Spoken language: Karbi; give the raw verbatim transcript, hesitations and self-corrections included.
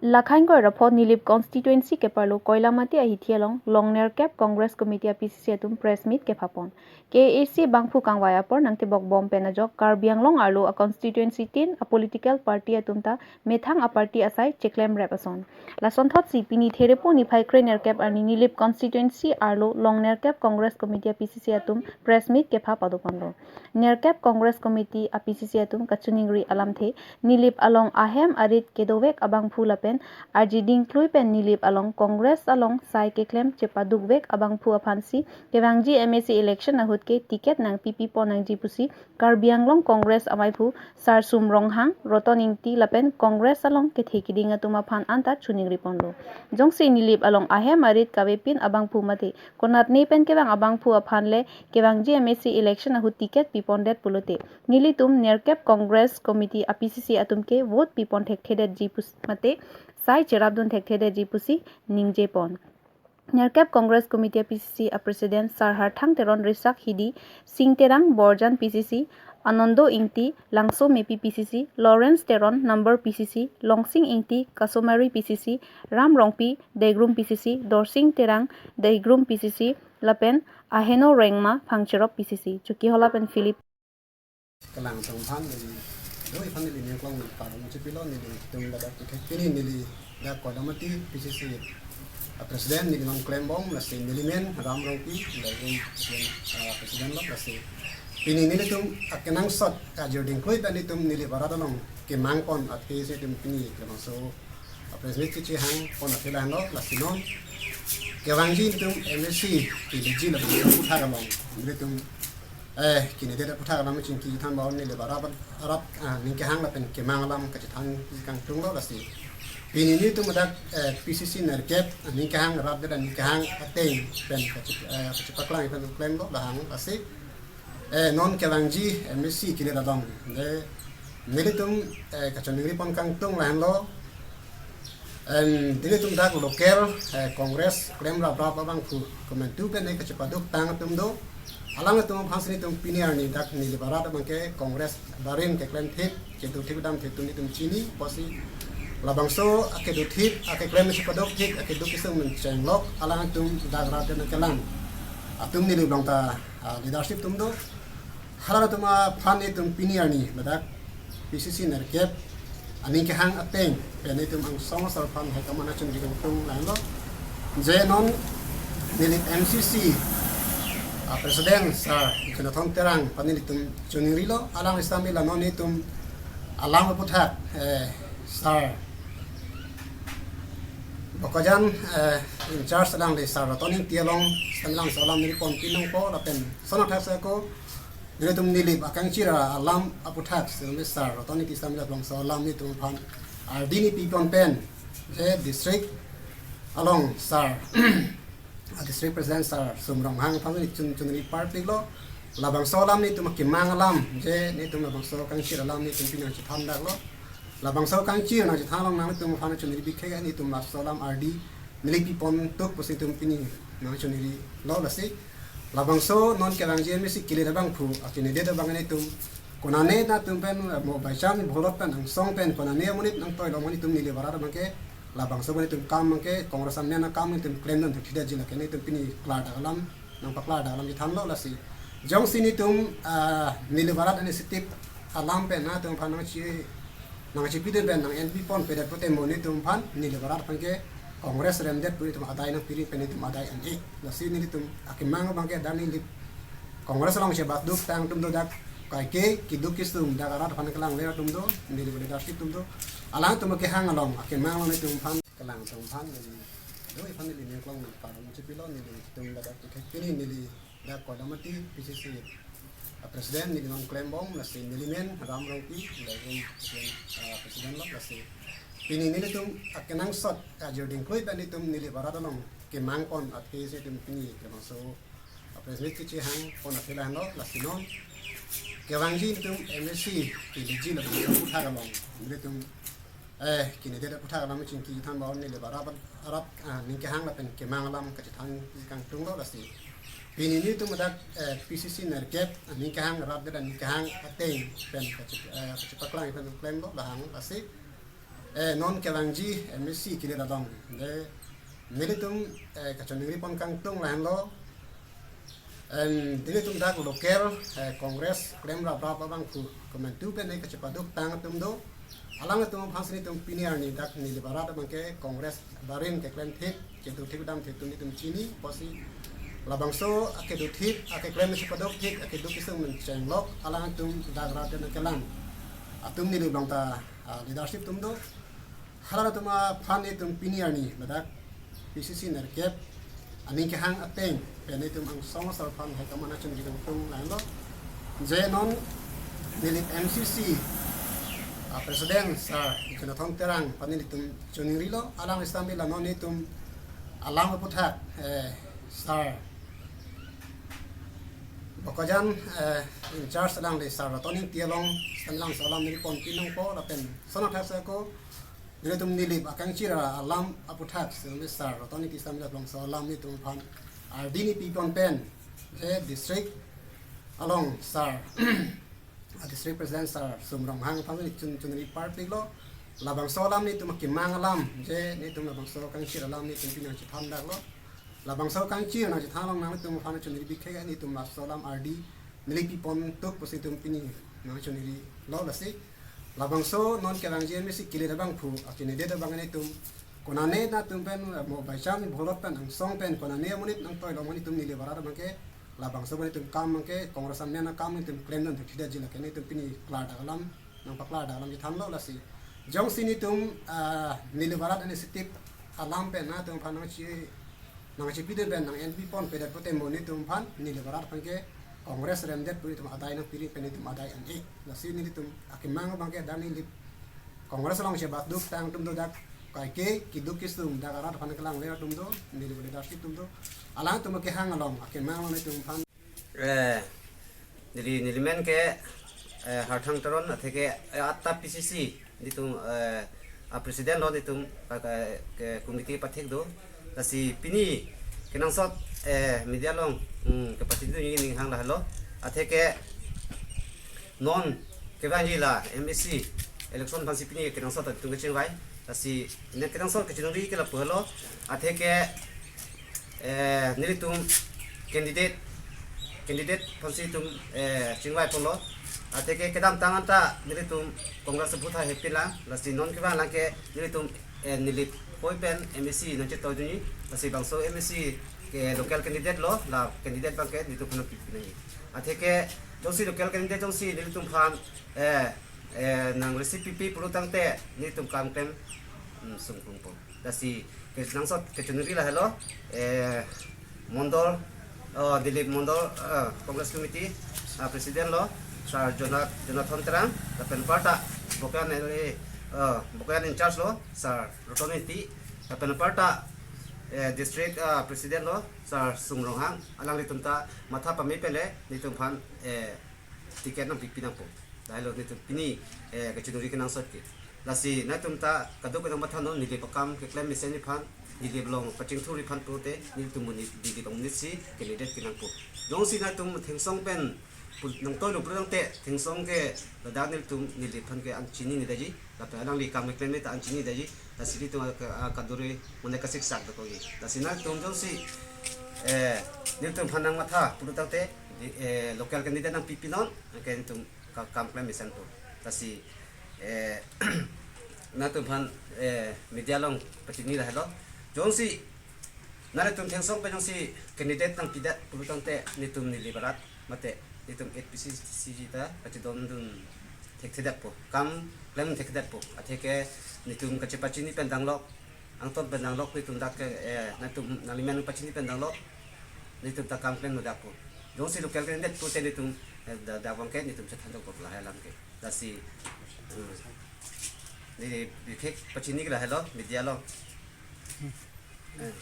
Lakhain Koirapho Nilip constituency keparlo Koilamati ahithi along long nerkep Congress Committee a P C C atum press meet kephapon. K A A C abangphu kangvai apor nangtebok bom pen ajok Karbi Anglong arlo a constituency tin a political party atum ta methang a party asai cheklemrep ason. Lasonthotsi pini Therepo niphai kre nerkep arni Nilip constituency arlo long nerkep Congress Committee a P C C atum press meet kepha padoponlo. Nerkep Congress Committee a P C C atum kachiningri alamthe Nilip along ahem arit kedovek abangphu lapen arji dingklui pen Nilip along Congress along sai keklem chepadukvek abangphu aphansi kevangji M A C election ahut ke ticket nangpipi pon nangji pusi Karbi Anglong Congress amaiphu Sarsum Ronghang, Roton Ingti lapen Congress along kethe kiding atum aphan anta chiningri ponlo. Jongsi Nilip along ahem arit kavepin abangphu mate konatne pen kevang abangphu aphan le kevangji M A C election ahut ticket pipondet pulote nelitum nerkep Congress Committee a P C C atum ke vote pipon thekthedetji pus mate sai cherapdun thekthedetji pusi ningjepon. Nerkep Congress Committee a P C C a President Sar Harthang Teron, Risak Hidi, Sing Terang, Borjan P C C, Anondo Ingti, Langso Mepi P C C, Lawrence Teron, Number P C C, Longsing Ingti, Kasomari P C C, Ram Rongpi, Degrum P C C, Dorsing Terang, Degrum P C C, lapen Aheno Rengma, Phangcherop P C C, Chuki Hola pen Philip. Kelang tong aphan neli, do iphan neli ningklong neli parong chepilo nelitum ladak kethek pini neli dak Koilamati P C C a President neli non klembom lasi neli men Ram Rongpi, neli men, ah, President lo lasi. Pini nelitum akenangsot ajir dingklui pen nelitum Nilip arat along kemang pon athe si nelitum pini kemangso a press meet kechehang pon athe lahenlo lasi non kevangji nelitum M A C keleji lapen aputhak along nelitum, eh, candidate aputhak alam chingki than ba Nilip arat, arat, ah, ning kehang lapen kemang alam kachethan kangtunglo lasi. Pini nelitum dak, eh, P C C nerkep, ah, ning kehang rat dan ning kehang ateng pen kache-, eh, kachepaklang pen klemlo lahang lasi. Eh, non kevangji M A C candidate along de nelitum, eh, kachiningri pon kangtung lahenlo. Em, nelitum dak local, eh, Congress klemraprap abangphu komantu pen eh kachepaduk tang atum do. Alangtum aphansi nelitum pini arni dak Nilip arat abangke Congress barim keklem thip, kedo thip dam thip atum nelitum chini, pusi labangso akedo thip, akeklem chepaduk thip, akedo kesung menchenglok, alangtum dak rat dan kelang atum Nilip along ta, ah, leadership atum do. Hala atum aphan nelitum pini arni ladak P C C nerkep aning kehang ateng pen nelitum angsong asar aphan hai kaman achun dikang tung lahenlo. Je non Nilip M C C a President Sar Jonathan Terang aphan nelitum chiningrilo, alang sitame la non nelitum alam aputhak, eh, Sar Bokajan, eh, in charge alangli Sar Roton Ingti along sitame lang alam neli pon pinangpo lapen sono thak sako nelitum Nilip akangchir alam aputhak sitame Sar Roton Ingti sitame labangso alam nelitum aphan ardi neli pipon pen je district along Sar, a District President Sar Sum Ronghang aphan neli chun, chun neli parpiklo. Labangso alam nelitum kemang alam je nelitum labangso kangchir alam nelitum pini nangchethan daklo. Labangso kangchir nangchethan along nangtum aphan chun neli bikhe nelitum labangso alam ardi neli pipon tuk pusi nelitum pini nangchun neli lo lasi. Labangso non kevangji M A C kele abangphu a candidate abang nelitum konane nangtum pen, eh, mo by chance ballot pen angsong pen konane amonit nangtoilo amonit nelitum Nilip arat abangke labangso amonit nelitum kam abangke Congress amen akam nelitum klemdun thekthedetji lake nelitum pini klardak alam nangpaklardak alam chethanlo lasi. Jongsi nelitum, ah, Nilip arat initiative alam pen nangtum aphan nangchi, nangchipidun pen nang-en pipon pedet pute mo nelitum aphan Nilip arat abangke Congress remdet pu nelitum adai nangpiri pen nelitum adai en-e. Lasi nelitum akemang abangke dak Nilip Congress along chepaduk tang atum do dak kaike keduk kesung dak arat aphan kelang le atum do, Nilip leadership atum do. Alangtum kehang along akemang along nelitum aphan kelang atum aphan neli do iphan neli ningklong neli parong chepilo nelitum ladak kethek pini neli dak Koilamati P C C a President neli non klembom lasi neli men Ram Rongpi, neli men, ah, President lo lasi. Pini nelitum akenangsot ajir dingklui pen nelitum Nilip arat along kemang pon athe si nelitum pini kemangso a press meet kechehang pon athe lahenlo lasi non kevangji nelitum M A C keleji lapen aputhak along nelitum, eh, candidate aputhak alam chingki than ba Nilip arat, arat, ah, ning kehang lapen kemang alam kachethan kangtunglo lasi. Pini nelitum dak, eh, P C C nerkep aning kehang rat dan ning kehang ateng pen kache-, eh, kachepaklang pen klemlo lahang lasi. Eh, non kevangji M A C kilir along, de nelitum, eh, kachiningri pon kangtung lahenlo. Em, nelitum dak local, eh, Congress klem raprap abangphu komantu pen ne kachepaduk tang atum do. Alangtum aphansi nelitum pini arni dak Nilip arat abangke Congress barim keklem thip, kedo thip dam thip atum nelitum chini, pusi labangso akedo thip, akeklem chepaduk thip, akedo kesung mencheng lok, alangtum dak rat den kelang atum Nilip along ta, ah, leadership atum do. Hala atum aphan nelitum pini arni ladak P C C nerkep aning kehang ateng pen nelitum angsong asar aphan hai kaman achin ridang tung lahenlo. Je non Nilip M C C, ah, President Sir Jonathan Terang aphan nelitum chiningrilo, alangli sitame la non nelitum alam aputhak, eh, Sir Bokajan, eh, in charge alangli Sir Roton Ingti along sitame alangso alam neli pon pinangpo lapen son athak sako nelitum Nilip akangchir alam aputhak sitame Sir Roton Ingti sitame labangso alam nelitum aphan ardi neli pipon pen, je district along Sir, ah, District President Sir Sum Ronghang aphan neli chun, chiningri parpiklo. Labangso alam nelitum akemang alam, je nelitum labangso kangchir alam nelitum pini nangchethan daklo. Labangso kangchir nangchethan along nangtum aphan chiningri bikhe nelitum labangso alam ardi neli pipon tuk pusi nelitum pini nangchiningrilo lasi. Labangso non kevangji M A C kilir abangphu, ah, candidate abang nelitum konane nangtum pen, eh, mo by chance ballot pen angsong pen konane amonit nangtoilo amonit nelitum Nilip arat abangke, labangso nelitum kam abangke Congress amen akam nelitum klemdun thekthedetji lake nelitum pini klardak alam nangpaklardak alam chethanlo lasi. Jongsi nelitum, ah, Nilip arat initiative alam pen nangtum aphan nangchi, nangchipidun pen nang-en pipon pedet pote mo nelitum aphan Nilip arat abangke Congress remdet pu nelitum adai nangpiring pen nelitum adai an-e. Lasi nelitum akemang abangke dak Nilip Congress along chepaduk tang atum do, dak kaike kedo kesung dak arat aphan kelang le atum do, Nilip leadership atum do. Alangtum akehang along akemang along nelitum aphan. Eh, neli, neli men ke, eh, Harthang Teron, atheke, eh, atta P C C nelitum, eh, a-president lo nelitum, ka, ka, ke committee pathik do. Lasi pini kenangsot, eh, media along, hmm, kepachini ning hang lahelo. Atheke non kevangji la M A C election aphansi pini kenangsot nelitum kachingvai. Lasi ne kenangsot kachiningri ke lapu helo. Atheke, eh, nelitum candidate, candidate aphansi nelitum, eh, chingvai ponlo. Atheke kedamtang anta nelitum Congress booth hepin lang, lasi non kevang lang ke nelitum, eh, Nilip hoi pen M A C nangchetoidunji, lasi bangso M A C ke local candidate lo, la candidate abangke nelitum aphan pipinangji. Atheke jongsi local candidate jongsi nelitum aphan, eh, eh, nang-receive pipe pulo tangte nelitum kam klem, hmm, sungpungpo. Lasi kenangsot kachiningri lahelo, eh, Mondol, oh, Nilip Mondol, eh, Congress Committee, ah, President lo Sir Jona-, Jonathan Terang, lapen aparta Bokajan L A, eh, Bokajan in charge lo Sir Roton Ingti, lapen aparta, eh, District, ah, President lo Sir Sum Ronghang, alanglitum ta matha pame pen le nelitum aphan, eh, ticket nangpipi nangpo. Lahelo nelitum pini, eh, kachiningri kenangsot ke. Lasi nangtum ta kadokave nangmathanon, Nilip akam keklem mesenji aphan, Nilip along pachingthurji aphan pulote nelitum monit, Nilip amonit si candidate kenangpo. Jongsi nangtum thengsong pen pu-, nangtoilo pulo tangte thengsong ke ladak nelitum Nilip aphan ke an chininedetji, lapen alangli kam keklem ta an chininedetji. Lasi nelitum a, a, kadure mane kasiksak dokokji. Lasi nangtum jongsi, eh, nelitum aphan nangmatha pulo tangte, di, eh, local candidate nangpipinon, anke nelitum ka-, kam klem mesenpo. Lasi, eh, nangtum aphan, eh, media along pachini lahelo. Jongsi nangtum thengsong pen jongsi candidate nangpidet pulo tangte nelitum Nilip arat mate nelitum A P C C ta kachidondun thekthedetpo, kam klem thekthedetpo. Atheke nelitum kachepachini pen danglok, angton pen danglok nelitum dak ke, eh, nangtum nanglimen pachini pen danglok, nelitum ta kam klemdakpo. Jongsi local candidate pulote nelitum, eh, da, dak abangke nelitum chethan dokok lahai alam ke. Lasi, hmm, neli bikhek pachini ke lahelo media along. Eh.